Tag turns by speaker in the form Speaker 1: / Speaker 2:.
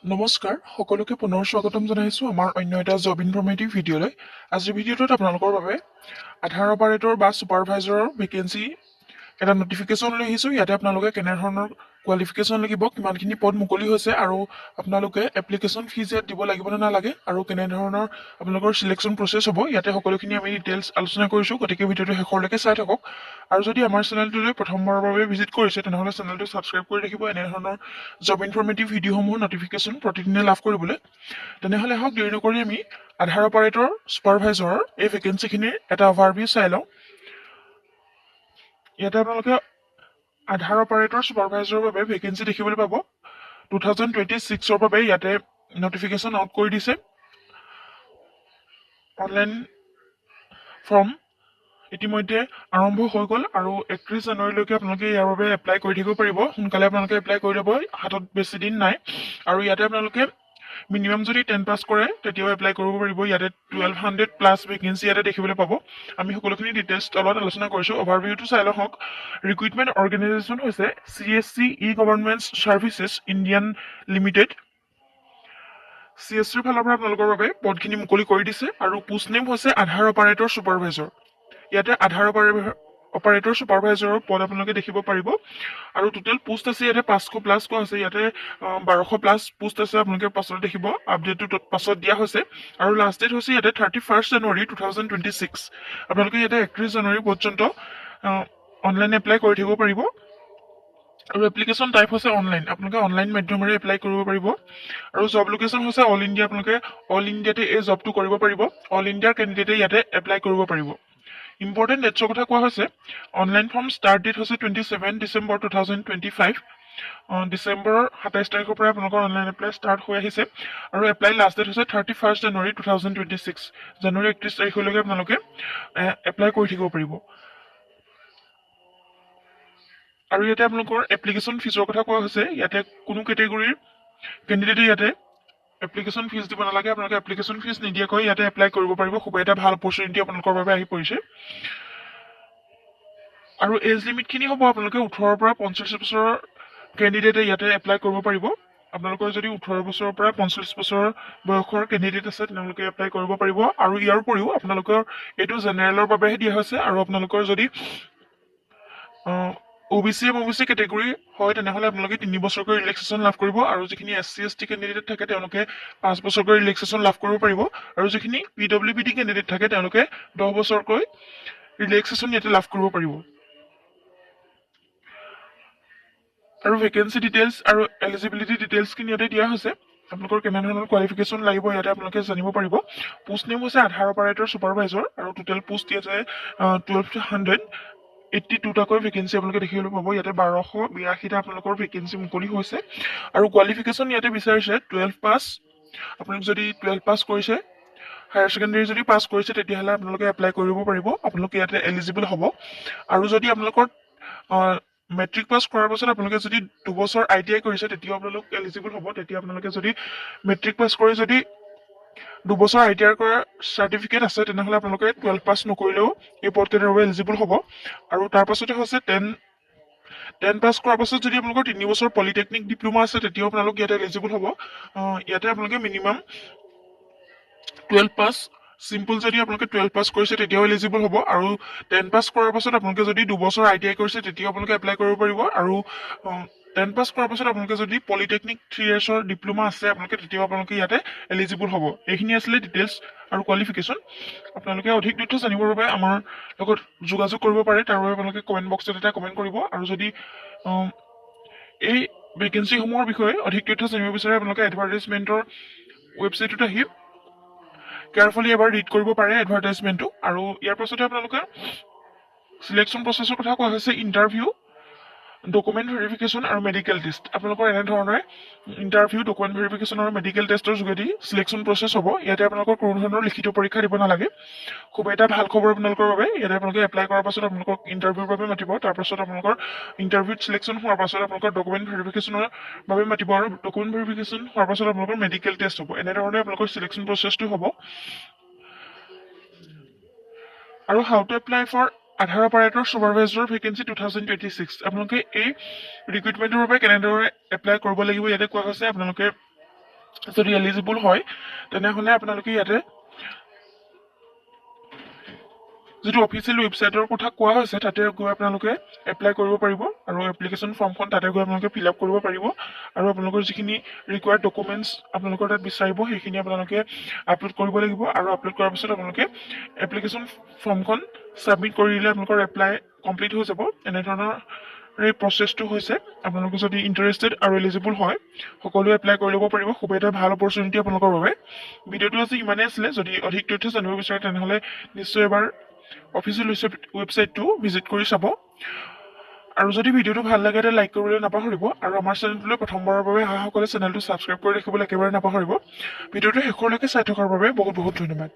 Speaker 1: নমস্কাৰ, সকলোকে পুনৰ স্বাগতম জনাইছোঁ আমাৰ অন্য এটা জব ইনফৰ্মেটিভ ভিডিঅ'লৈ। আজিৰ ভিডিঅ'টোত আপোনালোকৰ বাবে আধাৰ অপাৰেটৰ বা ছুপাৰভাইজাৰৰ ভেকেঞ্চি এটা নটিফিকেশ্যন লৈ আহিছোঁ। ইয়াতে আপোনালোকে কেনেধৰণৰ কোৱালিফিকেশ্যন লাগিব, কিমানখিনি পদ মুকলি হৈছে আৰু আপোনালোকে এপ্লিকেশ্যন ফিজ ইয়াত দিব লাগিব নে নালাগে আৰু কেনেধৰণৰ আপোনালোকৰ চিলেকশ্যন প্ৰচেছ হ'ব, ইয়াতে সকলোখিনি আমি ডিটেইলছ আলোচনা কৰিছোঁ। গতিকে ভিডিঅ'টো শেষলৈকে চাই থাকক আৰু যদি আমাৰ চেনেলটোলৈ প্ৰথমবাৰৰ বাবে ভিজিট কৰিছে, তেনেহ'লে চেনেলটো ছাবস্ক্ৰাইব কৰি ৰাখিব এনেধৰণৰ জব ইনফৰ্মেটিভ ভিডিঅ'সমূহৰ নটিফিকেশ্যন প্ৰতিদিনে লাভ কৰিবলৈ। তেনেহ'লে আহক, দেৰি নকৰি আমি আধাৰ অপাৰেটৰ ছুপাৰভাইজাৰৰ এই ভেকেঞ্চিখিনিৰ এটা অভাৰভিউ চাই লওঁ। ইয়াতে আপোনালোকে আধাৰ অপাৰেটৰ ছুপাৰভাইজাৰৰ বাবে ভেকেঞ্চি দেখিবলৈ পাব। 2026ৰ বাবে ইয়াতে নটিফিকেশ্যন আউট কৰি দিছে। অনলাইন ফৰ্ম ইতিমধ্যে আৰম্ভ হৈ গ'ল আৰু 31 জানুৱাৰীলৈকে আপোনালোকে ইয়াৰ বাবে এপ্লাই কৰি থাকিব পাৰিব। সোনকালে আপোনালোকে এপ্লাই কৰি ল'ব, হাতত বেছি দিন নাই। আৰু ইয়াতে আপোনালোকে মিনিমাম যদি 10 পাছ কৰে, তেতিয়াও এপ্লাই কৰিব পাৰিব। ইয়াতে 1200 প্লাছ ভেকেঞ্চি ইয়াতে দেখিবলৈ পাব। আমি সকলোখিনি ডিটেইলছ তলত আলোচনা কৰিছোঁ, অভাৰভিউটো চাই লওক। ৰিক্ৰুইটমেণ্ট অৰ্গেনাইজেশ্যন হৈছে CSC e government services Indian limited. চিএছচিৰ ফালৰ পৰা আপোনালোকৰ বাবে পদখিনি মুকলি কৰি দিছে আৰু পোষ্ট নেম হৈছে আধাৰ অপাৰেটৰ ছুপাৰভাইজাৰ। ইয়াতে আধাৰ অপাৰেটৰ ছুপাৰভাইজাৰৰ পদ আপোনালোকে দেখিব পাৰিব আৰু টোটেল পোষ্ট আছে ইয়াতে 500 প্লাছ কোৱা হৈছে। ইয়াতে 1200 প্লাছ পোষ্ট আছে, আপোনালোকে পাছত দেখিব, আপডেটটো পাছত দিয়া হৈছে। আৰু লাষ্ট ডেট হৈছে ইয়াতে 31 January 2026। আপোনালোকে ইয়াতে 31 জানুৱাৰী পৰ্যন্ত অনলাইন এপ্লাই কৰি থাকিব পাৰিব আৰু এপ্লিকেশ্যন টাইপ হৈছে অনলাইন। আপোনালোকে অনলাইন মাধ্যমেৰে এপ্লাই কৰিব পাৰিব আৰু জব লোকেশ্যন হৈছে অল ইণ্ডিয়া। আপোনালোকে অল ইণ্ডিয়াতে এই জবটো কৰিব পাৰিব। অল ইণ্ডিয়াৰ কেণ্ডিডেটে ইয়াতে এপ্লাই কৰিব পাৰিব। ইম্পৰ্টেণ্ট ডেটছৰ কথা কোৱা হৈছে। অনলাইন ফৰ্ম ষ্টাৰ্ট ডেট হৈছে 27 December 2025। ডিচেম্বৰৰ 27 তাৰিখৰ পৰা আপোনালোকৰ অনলাইন এপ্লাই ষ্টাৰ্ট হৈ আহিছে আৰু এপ্লাই লাষ্ট ডেট হৈছে 31 January 2026। জানুৱাৰী 31 তাৰিখলৈকে আপোনালোকে এপ্লাই কৰি থাকিব পাৰিব। আৰু ইয়াতে আপোনালোকৰ এপ্লিকেশ্যন ফিজৰ কথা কোৱা হৈছে। ইয়াতে কোনো কেটেগৰীৰ কেণ্ডিডেটে ইয়াতে এপ্লিকেশ্যন ফিজ দিব নালাগে। আপোনালোকে এপ্লিকেশ্যন ফিজ নিদিয়াকৈ ইয়াতে এপ্লাই কৰিব পাৰিব। খুবেই এটা ভাল অপৰচুনিটি আপোনালোকৰ বাবে আহি পৰিছে। আৰু এজ লিমিটখিনি হ'ব আপোনালোকে 18ৰ পৰা 45 বছৰৰ কেণ্ডিডেটে ইয়াতে এপ্লাই কৰিব পাৰিব। আপোনালোকৰ যদি 18 বছৰৰ পৰা 45 বছৰ বয়সৰ কেণ্ডিডেট আছে, তেওঁলোকে এপ্লাই কৰিব পাৰিব। আৰু ইয়াৰ উপৰিও আপোনালোকৰ এইটো জেনেৰেলৰ বাবেহে দিয়া হৈছে আৰু আপোনালোকৰ যদি অ' বি চি, এম অ' বি চি কেটেগৰী হয়, তেনেহ'লে আপোনালোকে 3 বছৰকৈ ৰিলেক্সেশ্যন লাভ কৰিব। আৰু যিখিনি S C, S T candidate থাকে, তেওঁলোকে 5 বছৰকৈ ৰিলেক্সেশ্যন লাভ কৰিব পাৰিব। আৰু যিখিনি পিডব্লিউ বি ডি কেণ্ডিডেট থাকে, তেওঁলোকে 10 বছৰকৈ ৰিলেক্সেশ্যন ইয়াতে লাভ কৰিব পাৰিব। আৰু ভেকেঞ্চি ডিটেইলছ আৰু এলিজিবিলিটি ডিটেইলছখিনি ইয়াতে দিয়া হৈছে। আপোনালোকৰ কেনেধৰণৰ কোৱালিফিকেশ্যন লাগিব, ইয়াতে আপোনালোকে জানিব পাৰিব। পোষ্ট নেম হৈছে আধাৰ অপাৰেটৰ ছুপাৰভাইজাৰ আৰু টোটেল পোষ্ট ইয়াতে 1282টাকৈ ভেকেঞ্চি আপোনালোকে দেখিবলৈ পাব। ইয়াতে 1282টা আপোনালোকৰ ভেকেঞ্চি মুকলি হৈছে আৰু কোৱালিফিকেশ্যন ইয়াতে বিচাৰিছে 12 পাছ। আপোনালোক যদি 12 পাছ কৰিছে, হায়াৰ ছেকেণ্ডেৰী যদি পাছ কৰিছে, তেতিয়াহ'লে আপোনালোকে এপ্লাই কৰিব পাৰিব, আপোনালোকে ইয়াতে এলিজিবল হ'ব। আৰু যদি আপোনালোকৰ মেট্ৰিক পাছ কৰাৰ পাছত আপোনালোকে যদি 2 বছৰ আইটিআই কৰিছে, তেতিয়াও আপোনালোক এলিজিবল হ'ব। তেতিয়া আপোনালোকে যদি মেট্ৰিক পাছ কৰি যদি 2 বছৰ আইটিআই কৰাৰ চাৰ্টিফিকেট আছে, তেনেহ'লে আপোনালোকে 12 পাছ নকৰিলেও এই পদকেইটাৰ বাবে এলিজিবল হ'ব। আৰু তাৰ পাছতে হৈছে 10 পাছ কৰাৰ পাছত যদি আপোনালোকৰ 3 বছৰ পলিটেকনিক ডিপ্ল'মা আছে, তেতিয়াও আপোনালোক ইয়াতে এলিজিবল হ'ব। ইয়াতে আপোনালোকে মিনিমাম 12 পাছ, চিম্পল যদি আপোনালোকে 12 পাছ কৰিছে, তেতিয়াও এলিজিবল হ'ব। আৰু 10 পাছ কৰাৰ পাছত আপোনালোকে যদি 2 বছৰ আইটিআই কৰিছে, তেতিয়াও আপোনালোকে এপ্লাই কৰিব পাৰিব। আৰু 10 পাছ কৰাৰ পাছত আপোনালোকে যদি পলিটেকনিক 3 ইয়েৰ্ছৰ ডিপ্ল'মা আছে আপোনালোকে, তেতিয়াও আপোনালোকে ইয়াতে এলিজিবল হ'ব। এইখিনি আছিলে ডিটেইলছ আৰু কোৱালিফিকেশ্যন। আপোনালোকে অধিক তথ্য জানিবৰ বাবে আমাৰ লগত যোগাযোগ কৰিব পাৰে। তাৰ বাবে আপোনালোকে কমেণ্ট বক্সত এটা কমেণ্ট কৰিব। আৰু যদি এই ভেকেঞ্চিসমূহৰ বিষয়ে অধিক তথ্য জানিব বিচাৰে, আপোনালোকে এডভাৰটাইজমেণ্টৰ ৱেবছাইটটোত আহি কেয়াৰফুলি এবাৰ ৰিড কৰিব পাৰে এডভাৰটাইজমেণ্টটো। আৰু ইয়াৰ পাছতে আপোনালোকে চিলেকশ্যন প্ৰচেছৰ কথা কোৱা হৈছে। ইণ্টাৰভিউ, ডকুমেণ্ট ভেৰিফিকেশ্যন আৰু মেডিকেল টেষ্ট। আপোনালোকৰ এনেধৰণৰে ইণ্টাৰভিউ, ডকুমেণ্ট ভেৰিফিকেশ্যন আৰু মেডিকেল টেষ্টৰ যোগেদি চিলেকশ্যন প্ৰচেছ হ'ব। ইয়াতে আপোনালোকৰ কোনো ধৰণৰ লিখিত পৰীক্ষা দিব নালাগে। খুব এটা ভাল খবৰ আপোনালোকৰ বাবে। ইয়াতে আপোনালোকে এপ্লাই কৰাৰ পাছত আপোনালোকক ইণ্টাৰভিউৰ বাবে মাতিব। তাৰপাছত আপোনালোকৰ ইণ্টাৰভিউত চিলেকশ্যন হোৱাৰ পাছত আপোনালোকৰ ডকুমেণ্ট ভেৰিফিকেশ্যনৰ বাবে মাতিব আৰু ডকুমেণ্ট ভেৰিফিকেশ্যন হোৱাৰ পাছত আপোনালোকৰ মেডিকেল টেষ্ট হ'ব। এনেধৰণে আপোনালোকৰ চিলেকশ্যন প্ৰচেছটো হ'ব। আৰু how to apply for Aadhaar operator supervisor vacancy 2026। আপোনালোকে এই ৰিক্ৰুইটমেণ্টৰ বাবে কেনেদৰে এপ্লাই কৰিব লাগিব, ইয়াতে কোৱা হৈছে। আপোনালোকে যদি এলিজিবল হয়, তেনেহ'লে আপোনালোকে ইয়াতে যিটো অফিচিয়েল ৱেবছাইটৰ কথা কোৱা হৈছে, তাতে গৈ আপোনালোকে এপ্লাই কৰিব পাৰিব আৰু এপ্লিকেশ্যন ফৰ্মখন তাতে গৈ আপোনালোকে ফিল আপ কৰিব পাৰিব আৰু আপোনালোকৰ যিখিনি ৰিকুৱাৰ্ড ডকুমেণ্টছ আপোনালোকৰ তাত বিচাৰিব, সেইখিনি আপোনালোকে আপলোড কৰিব লাগিব। আৰু আপলোড কৰাৰ পিছত আপোনালোকে এপ্লিকেশ্যন ফৰ্মখন ছাবমিট কৰি দিলে আপোনালোকৰ এপ্লাই কমপ্লিট হৈ যাব। এনেধৰণৰ এই প্ৰচেছটো হৈছে। আপোনালোকে যদি ইণ্টাৰেষ্টেড আৰু এলিজিবল হয়, সকলোৱে এপ্লাই কৰি ল'ব পাৰিব। খুব এটা ভাল অপৰচুনিটি আপোনালোকৰ বাবে। ভিডিঅ'টো আজি ইমানেই আছিলে। যদি অধিক তথ্য জানিব বিচাৰে, তেনেহ'লে নিশ্চয় এবাৰ অফিচিয়েল ৱেবছাইটটো ভিজিট কৰি চাব। আৰু যদি ভিডিঅ'টো ভাল লাগে, তেতিয়া লাইক কৰিবলৈ নাপাহৰিব আৰু আমাৰ চেনেলটোলৈ প্ৰথমবাৰৰ বাবে অহাসকলে চেনেলটো ছাবস্ক্ৰাইব কৰি ৰাখিবলৈ একেবাৰে নাপাহৰিব। ভিডিঅ'টো শেষলৈকে চাই থকাৰ বাবে বহুত বহুত ধন্যবাদ।